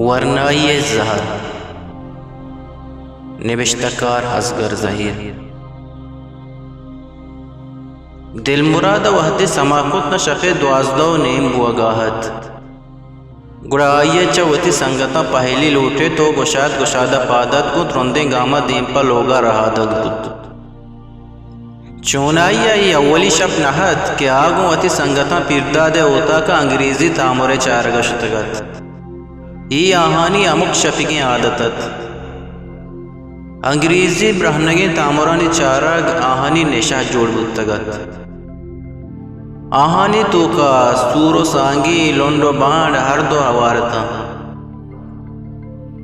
ورنائی ءِ زہر۔ نبشتہ کار: اصغر زہیر۔ دلمراد ءَ وہدے سما کت نہ شپ ءِ دوازدہ ءُ نیم بوگ ءَ اَت، گڑا آئی ءَ چہ وتی سنگتاں پہلی لوٹت ءُ گشاد گشاد ءَ پاد اتک ءُ ترندیں گاماں دیم پہ لوگ ءَ رہادگ بوت۔ چونائی ءَ اے اولی شپ نہ اَت کہ آ گوں وتی سنگتاں پیرداد ءِ اوتاک ءَ انگریزی تامر ءِ چارگ ءَ شتگ اَت۔ اے آہانی ہمک شپیگیں عادت اَت۔ انگریزی برہنگیں تامرانی چارگ آہانی نشہ جوڑ بوتگ اَت۔ آہانی توک ءَ سور ءُ سانگی، لنڈ ءُ بانڈ ہر دو ہوار اِتاں۔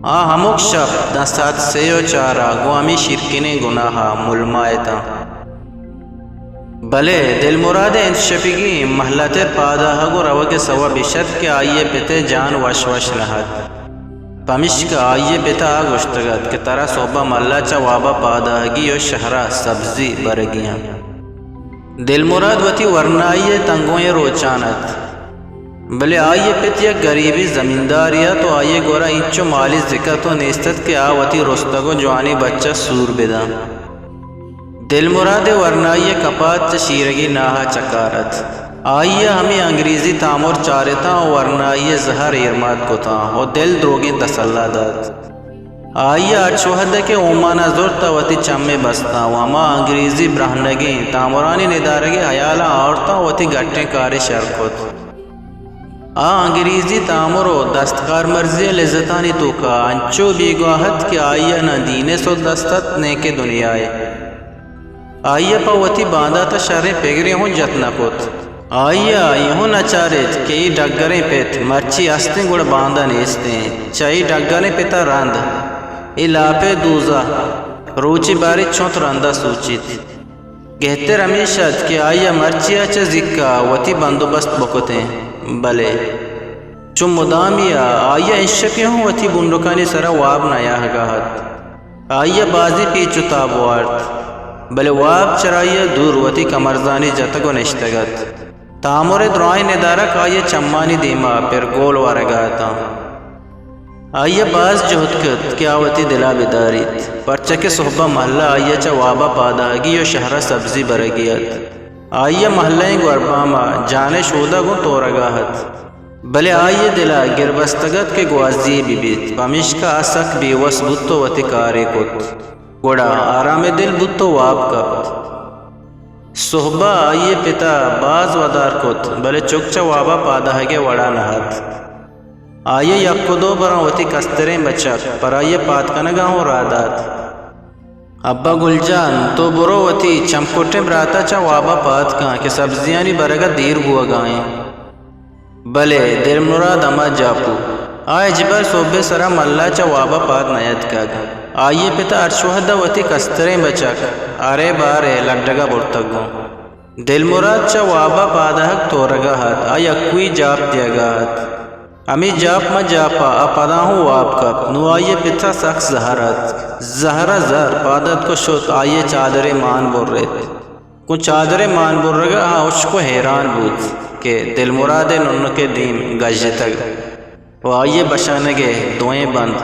آ ہمک شپ داں ساعت سے ءُ چار ءَ گوں ہمے شیرکنیں گناہ ءَ ملما اِتاں۔ بلے دلمراد ءِ انت شپیگیں مہلت ءِ پاد آہگ ءُ روگ ءِ سوب ایش اَت کہ آئی ءِ پت ءِ جان وش وش نہ اَت۔ پمیشکا آئی ءِ پت ءَ آ گوشتگ اَت کہ ترا سہب ءَ مہلا چہ واب ءَ پاد آہگی ءُ شہر ءَ سبزی برگی اِنت۔ دلمراد وتی ورنائی ءِ تنگوئیں روچان اَت، بلے آئی ءِ پت یک گریبیں زمیندارے اَت ءُ آئی ءِ گورا اینچو مالی زکت ءُ نیست اَت کہ آ وتی رستگ ءُ جوانیں بچ ءَ سور بدنت۔ دلمراد ءِ ورنائی ءِ کپات چہ شیرگی ناہ ءَ چکار اَت۔ آئی ءَ ہمے انگریزی تامر چارتاں ءُ ورنائی ءِ زہر ایرماد کتاں ءُ دل دروگیں تسلا دات۔ آئی ءَ ہرچ وہد ءَ کہ اومان ءَ زرت ءَ وتی چم ءَ بستاں ءُ ہما انگریزی برہنگیں تامرانی ندارگ ءِ ہیالاں آورتاں ءُ وتی گٹیں کارے شر کت۔ آ انگریزی تامر ءُ دستکارمرزی ءِ لذتانی توک ءَ انچو بیگواہ اَت کہ آئی ءَ نہ دین ءِ سد است اَت، نئیکہ دنیا ءِ۔ آئی ءَ پہ وتی باندات ءَ شریں پگرے ہوں جت نہ کت۔ آئی ءَ اے ہوں نہ چارت کہ اے ڈگریں پت مرچی است اِنت گڑا باندا نیست اِنت۔ چہ اے ڈگریں پت ءَ رند اے لاپ ءِ دوزہ روچے بارے چنت رند ءَ سوچیت۔ گہتر ہمیش اَت کہ آئی ءَ مرچی ءَ چہ زیک ءَ وتی بندوبست بکتیں، بلے چو مدامی ءَ آئی ءَ انشپی ہوں وتی بنڈکانی سرا واب نیاہگ ءَ اَت۔ آئی ءَ بازیں پیچ ءُ تاب وارت، بلے واب چرائی ءَ دور وتی کمرزانی جتگ ءُ نشتگ اَت۔ تامر ءِ درائیں ندارگ آئی ءِ چمانی دیم ءَ پر گول ورگ ءَ اَتاں۔ آئی ءَ باز جہد کت کہ آ وتی دل ءَ بداریت، پرچا کہ سہب ءَ مہلا آئی ءَ چہ واب ءَ پادآہگی ءُ شہر ءَ سبزی برگی اَت۔ آئی ءَ مہلہ ئیں گوربام ءَ جان ءِ شود ءَ گوں تورگ ءَ اَت، بلے آئی ءِ دل ءَ گر بستگ اَت کہ گوازی یے بہ بیت، پمیشکا آ سک بے وس بوت ءُ وتی کارے کت۔ گڑا آرام ءِ دل بوت ءُ واب کپت۔ سہب ءَ آئی ءِ پت ءَ باز ودار کت، بلے چک چہ واب ءَ پادآہگ ءِ وڑ ءَ نہ اَت۔ آئی ءَ یک ءُ دو براں وتی کستریں بچک پرائی ءِ پاد کنگ ءَ ہوں راہ دات۔ ابا گل جان، تو برو وتی چمکٹیں برات ءَ چہ واب ءَ پاد کن کہ سبزیانی برگ ءَ دیر بوگ ءَ اِنت۔ بلے دلمراد ہما جاپو۔ آ ہچبر سہب ءِ سرا مہلا چہ واب ءَ پاد نیاتکگ۔ آئی ءِ پت ءَ ہرچ وہد ءَ وتی کستریں بچک ہر ءِ بار ءِ لڈگ ءَ برتگ گوں۔ دلمراد چہ واب ءَ پادآہگ تورگ ءَ اَت، آ یکوئی جاپ دیگ ءَ اَت۔ ہمے جاپ ماں جاپ ءَ آ پدا ہوں واب کپت۔ نوں آئی ءِ پت ءَ سک زہر اَت۔ زہر ءَ زہر پاد اتک ءُ شت، آئی ءِ چادرے مان برت۔ گوں چادرے مان برگ ءَ آ ہشک ءُ ہیران بوت کہ دلمراد ءِ ننک ءِ دیم گژتگ ءُ آئی ءِ بشانگ ءِ دوئیں بند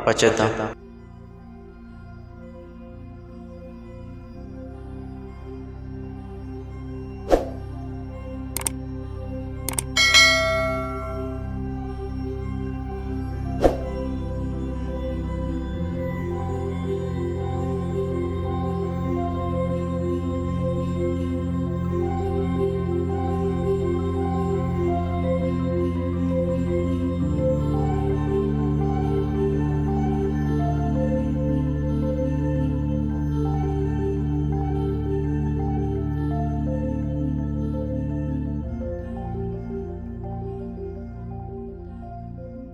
پچ اَتاں۔